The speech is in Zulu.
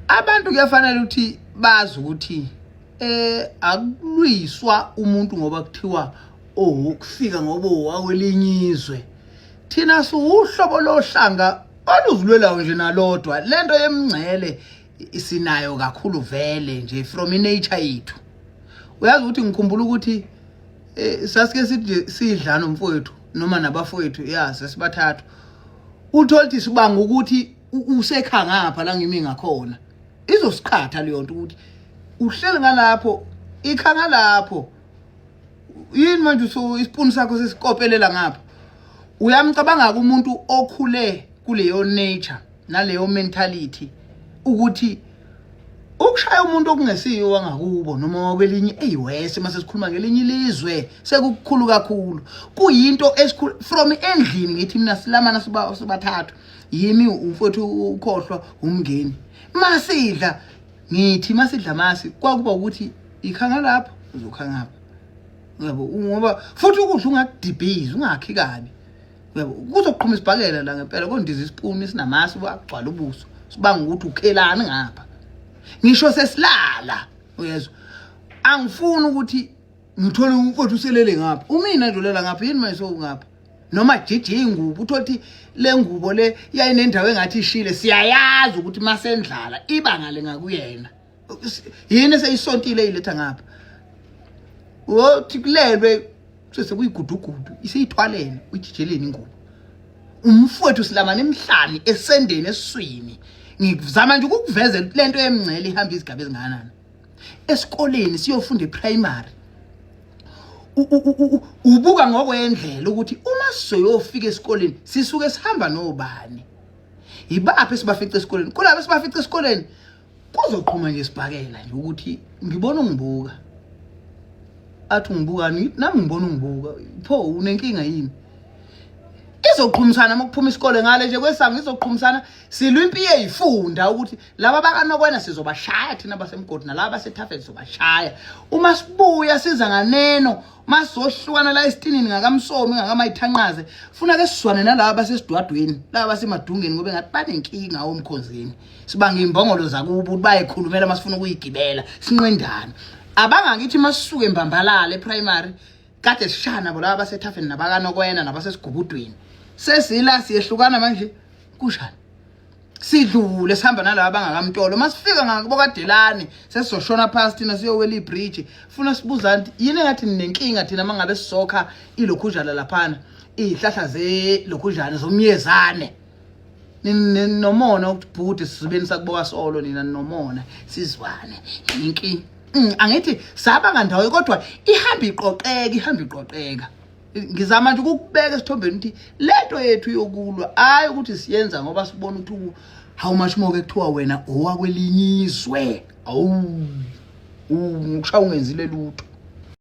Abantu kuyafanele ukuthi bazi ukuthi akulwiswa umuntu ngoba kuthiwa oh kufika ngoba wakwelinye izwe. Thina siwuhlobo lohlanga oluzilwelayo nje nalodwa. Lento yemngcele isinayo kakhulu vele nje from nature yethu. Uyazi ukuthi ngikhumbula ukuthi sasike sithi nje sidla nomfowethu noma nabafowethu ya sesibathathu. Uthola ukuthi sibanga ukuthi usekha ngapha la ngimi ngakhona. Izosiqhatha leyo nto ukuthi uhleli ngalapho ikha ngalapho. Yini manje isipuni sakho sesikopelela ngapha. Uyamcabanga umuntu okhule kuleyo nature naleyo mentality ukuthi ukushaya umuntu okungesiyo wangakubo noma wakwelinye eyiwese mase sikhuluma ngelinye ilizwe sekukukhulu kakhulu. Kuyinto esikhulu from endlini. Ngithi mina silamana sibathathu, yimi, umfowethu ukhohlwa umngeni. Masidla, ngithi masidla masi kwakuba ukuthi ikhanga lapho uzokha ngapha, uyabo, ngoba futhi ukudla ungakudibhizi ungakhi kabi, uyabo, kuzoqhuma isibhakela la ngempela kondiza isipuni sinamasi wagcwala ubuso sibanga ukuthi ukhelani ngapha. Ngisho sesilala, uyezwa, angifuni ukuthi ngithole umfowethu uselele ngapha, umina nje ulela ngapha. Yini manje sowungapha noma jiji ingubo, uthola ukuthi le ngubo le yayinendawo engathi ishile, siyayazi ukuthi masendlala iba ngale ngakuyena. Yini eseyisontile iletha ngapha? Wothi kulelwe sekuyigudugudu iseyithwalene, uyijijeleni ingubo umfowethu silamana emhlani esendeni esiswini. Ngizama nje ukukuvezela ukuthi lento yemngcele ihamba izigaba ezingakanani. Esikoleni siyofunda eprimary, ubuka ngokwendlela ukuthi uma sizoyofika esikoleni sisuke sihamba nobani, yibaphi esibafica esikoleni. Kulabo esibafica esikoleni kuzoqhuma nje isibhakela nje ukuthi ngibona ungibuka, athi ungibukani, nami ngibona ungibuka, pho unenkinga yini? Izoqhumisana uma kuphuma isikole ngale nje kwesango, izoqhumisana silwa impi yeyifunda ukuthi laba bakanokwena sizobashaya thina basemgodi, nalaba basethafeni sizobashaya. Uma sibuya siza nganeno masizohlukana la esitinini ngakamsomi ngakamayithanqaze, funa ke sizwane nalaba basesidwadweni, laba basemadungeni, ngoba engathi banenkinga omkhonzini. Sibanga imbongolo zakubo ukuthi bayikhulumela masifuna ukuyigibela sinqindana. Abangakithi masisuke embambalala eprimary kade sishana nabo laba basethafeni nabakanokwena nabasesigubudweni, sesila siyehlukana manje kushana sidlule sihamba nalaba bangakamtolo. Masifika ngakubo kaDelani sesizoshona phansi thina siyowela ibridge, funa sibuza yini engathi ninenkinga thina mangabe sisokha ilokhujana laphana izihlahla zelokhujana zomyezane nomona ukuthi bhuti sizibeni sakuboka solo nina nomona sizwane inkinga. Angithi saba ngandawo kodwa ihamba iqoqeka, ihamba iqoqeka. Ngizama nje ukukubeka esithombeni ukuthi lento yethu yokulwa hayi ukuthi siyenza ngoba sibona ukuthi how much more kuthiwa wena owakwelinye izwe, awu ngokushaya ungenzile lutho.